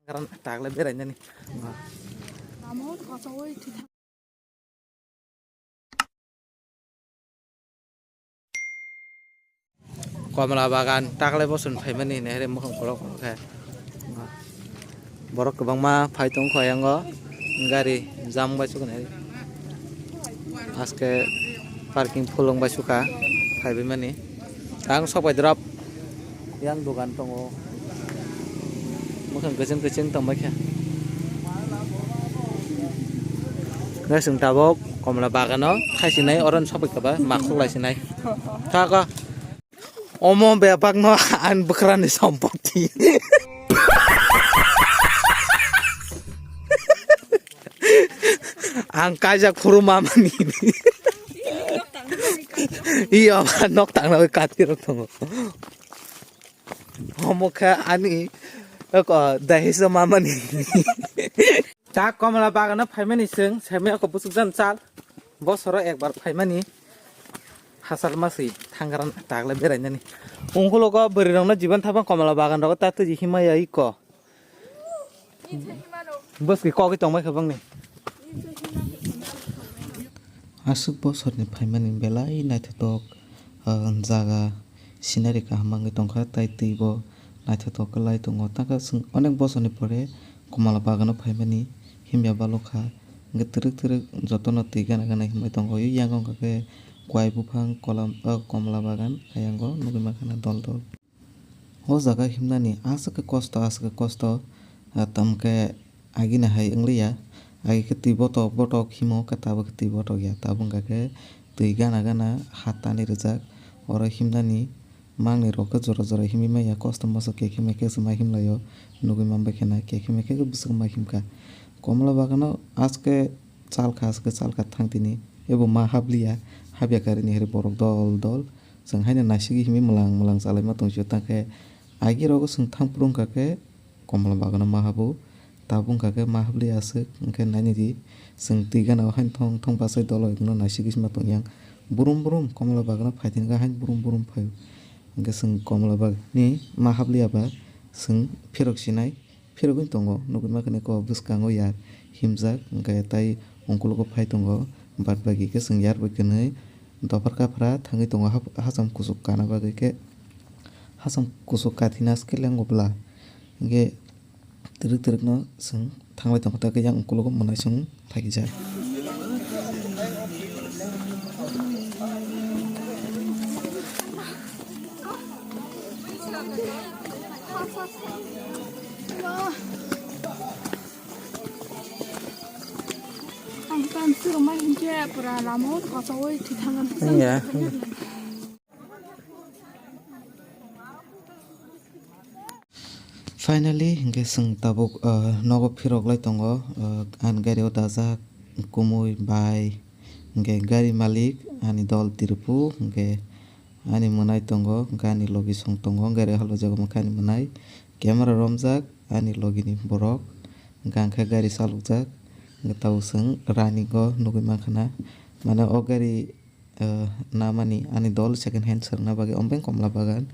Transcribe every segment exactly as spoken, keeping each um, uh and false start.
Karon tagle berainani. Komla bagan taklai boson phaimani hinwi hai mukhang kolok kolok khe. Borok kwbangma phai tong kho yango gari jam bai sukha nai. Aske parking phulung bai sukha phaibai mani. Tang sok bai drop yang dogan tongo. Mukhang kwchwng kwchwng tong bai khe. Guys, chwng tabuk komla bagano thaisinai oro sokbai kha ba makhuk laisinai. Thaka. Omo bebakno ani bwkrani sompoti. Ang kaijak phuru mamani. Iyo, nok tangna bai kati rok tongo. Omo khe ani, eko, dahisa mamani. Ta komla bagano phaimani chwng, semi ako busuk jan chal. Bosoro ekbar phaimani. Hachal maswi thangrana tagle berainani. Ungkulugo bwrwirokno jiban thapang komla bagan rogo ta twi himaya iko. Bwskhi kogwi tongbai kha bangni. Aswk bosorni phaimani belai naithotok, ah, jaga scenery kaham wngwi tongkha, tai twibo naithotok khe lai tongo. Tangkha chwng onek bosorni pore komla bagano phaimani himya balokha. Hwnkhe twrwk twrwk jotono twi gana gana himwi tongo. Yang wngkha khe kwai buphang, kolam, ah, komla bagan ayang o nugwi mankha na dol dol. O jaga himnani aswk khe kosto, aswk khe kosto, ah, tamo khe agini hai wngliya. Agi khe twi botok botok himo, khe tabuk khe twi botok ya. Tabuk wngkha khe twi gana gana ha tani rijak. Oro himnani mangni rok khe jora jora himwi manya, kosto moso kekhe mekhe se ma himlaio. Nugwi manbai kheno kekhe mekhe khe bwswk ma himkha. Komla bagano aske chalkha, aske chalkha thang tini. Ebo ma habliya, habya karini heri borok dol dol. Chwng haino naisigi himwi mwlang mwlang chalaima tongsi tangkhe agi rogo chwng thang phuru wngkha khe komla bagano ma habo. Tabuk wngkha khe ma habli aswk, hwnkhe nainidi chwng twi gana o haino thong thong bachai dolo ekno naisigi sima tongyang. Burum burum komla bagano phaitini khe haino burum burum phaio. Hwnkhe chwng komla bagani ma habliya ba chwng phirok sinai. Phirogwi tongo, nugwi mankha nai kok bwskango yar himjak, hwnkhe tai ungkulugo phai tongo, bad bagi khe chwng yar bai kwnwi dophar kaphra thangwi tongo, hap-, hacham kuchuk kana bagwi khe, hacham kuchuk kathi naske lengo bwla, hwnkhe twrwk twrwkno chwng thanglai tongkha, tai khe yang ungkulugo mwnaisong phaikjak. Ang tan siruma hinkhe pura lama o kosoui thwi thangkha. Iya. Finally, hingke chwng tabuk, ah, nogo phirok lai tongo, ah, ani gari o dajak, kumui, bai, hingke gari malik, ani dol Tirpu, hingke ani mwnai tongo, hingke ani logi song tongo, gari halo jago mokhe ani mwnai, camera romjak, ani logi ni borok, hingke ang khe gari chalokjak, hingke tabuk chwng running o nugui mankha na, mane o gari, eh, namani ani dol second hand swrwngna bagwi ombeng komla bagan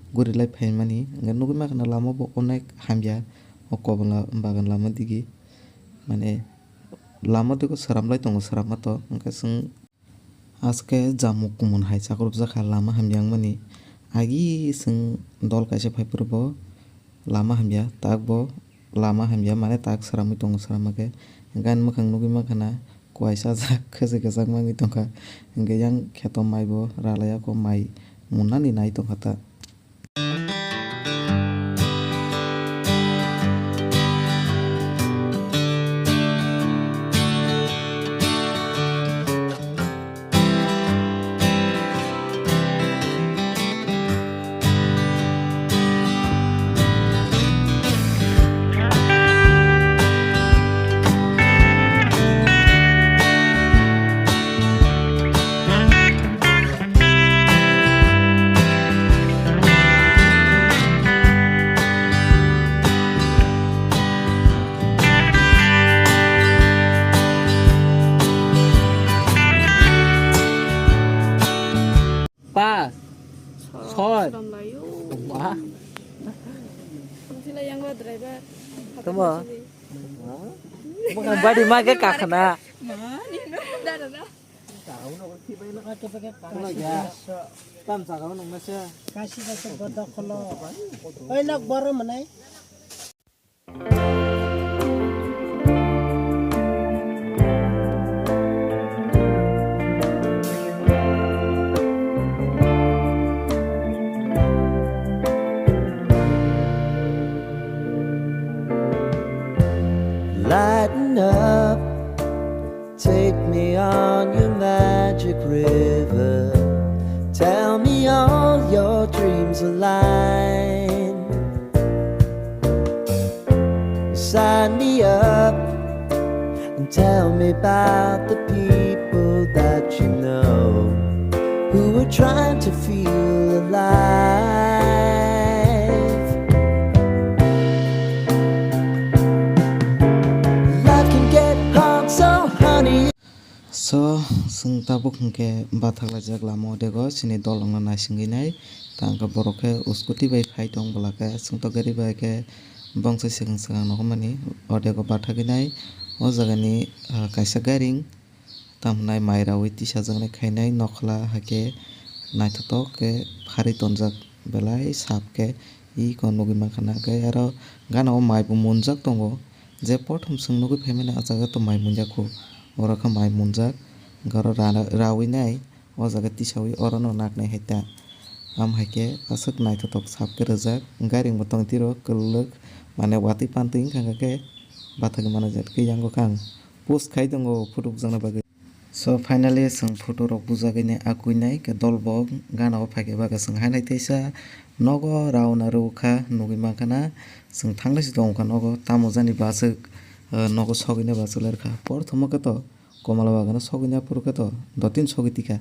guri lai phaimani. Hwnkhe nugui mankha na lama bo onek hamya o komla bagan lama digi. Mane lama digi swnam lai tongo, swnam ma to. Hwnkhe chwng aske jamuk kumun hai chakrupjak kha lama hamya wngmani. Agi chwng dol kaisa phai phuru bo lama hamya, tak bo lama hamya, mane tak sramwi tongo, srama khe. Hingke ani mwkhang nugui mankha na, kuaisa jak, kwchwi kwchak mangwi tongkha. Hingke yang kheto mai bo ralai ya kho, mai munani nai tongkha ta. Tamo. Bukan badi ma ke kakna. Tam saka nung nasa. Kasi kasi bodo kholo. Oi, nok boro manai. Lighten up, take me on your magic river. Tell me all your dreams align. Sign me up and tell me about the people that you know who are trying to feel alive. Life can get hard, so honey. So, chwng tabuk hwnkhe bathak laijak lama o dego, chini dolongno naisingwi nai. Tangkhe borok khe scooty bai phai tong bwla khe, chwngtok gari bai khe bongsa swkang swkang nukmani o dego bathagwi nai. O jagani, ah, kaisa gairing, tamo hwnai mai raui tisajaknai khainai nokhla, hakhe naithotok khe pharwi tonjak belai sap khe iko nugwi mankha na. Khe aro gana o mai bo munjak tongo, je prothom chwng nugwi phaimani ah jaga to mai munjak kho, oro khe mai munjak, hwnkhe oro ra-, raui nai. O jaga tisaui orono naknai hai ta. Am hai khe aswk naithotok sap khe rwjak. Gairing bo tong tiro kwlwk, mane watwi pantwi wngkha khe bathagwi manajak khe yango khe ang post khai tongo photo bukjakna bagwi. So finally chwng photo rok bujagwi nai akwi nai khe dol bo gana o phai khe bagwi chwng hai nai teisa nogo rauna rw kha nugwi mankha na chwng thanglai se tong kha nogo tamo jani bwswk, eh, nogo sogwi nai bwswk lai rw kha. Porthomo khe to Komala bagano sogwina phuru khe to dottin sogwi tikha.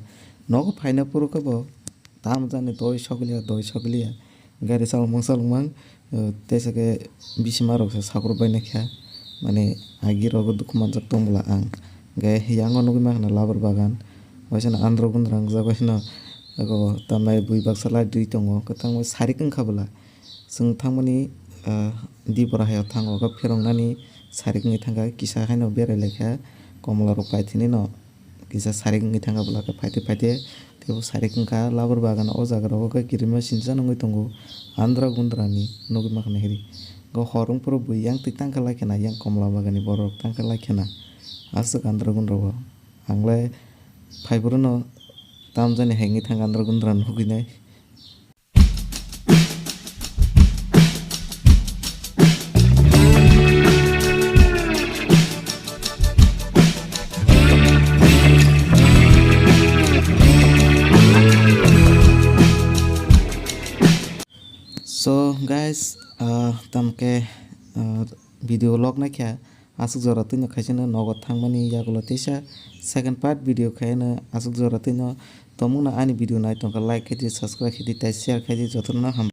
Nogo phaina phuru khe bo tamo jani doi sogwiliya, doi sogwiliya. Gari chalokmang chalokmang, eh, teisa khe bisima rok se sakruk bai naikha. Mane agi rogo dukhu manjak tong bwla ang. Hwnkhe yango nugwi mankha na labar bagan. Waisano andro gundra wngjak, waisano ego tamnai bui baksa light dui tongo. Kwthang bai sarik wngkha bwla. Chwng thangmani, ah, dibora hai o thango, khe pherwngnani sarik wngwi thangkha, kisa haino berai laikha, komla rok paithini no kisa sarik wngwi thangkha, bwlakhe phaite phaite teibo sarik wngkha, labar bagan o jaga rogo khe kirima sinsa nungwi tongo, andra gundra ni nugwi mankha na hiri. Go hor wngphuru bui yang twi tangkha laikha na, yang komla bagan ni borok tangkha laikha na, aswk andra gundra o ang le phaiphuru no tamjani hai wngwi thangkha andra gundra nugwi nai. So guys, ah, tamkhe, ah, video log naikha. Aswk jora twino khaisano nogo thangmani yagulo teisa second part video khaino aswk jora twino tongmungno ani video nai tongkha like khaidi, subscribe khaidi tei share khaidi jotono ham.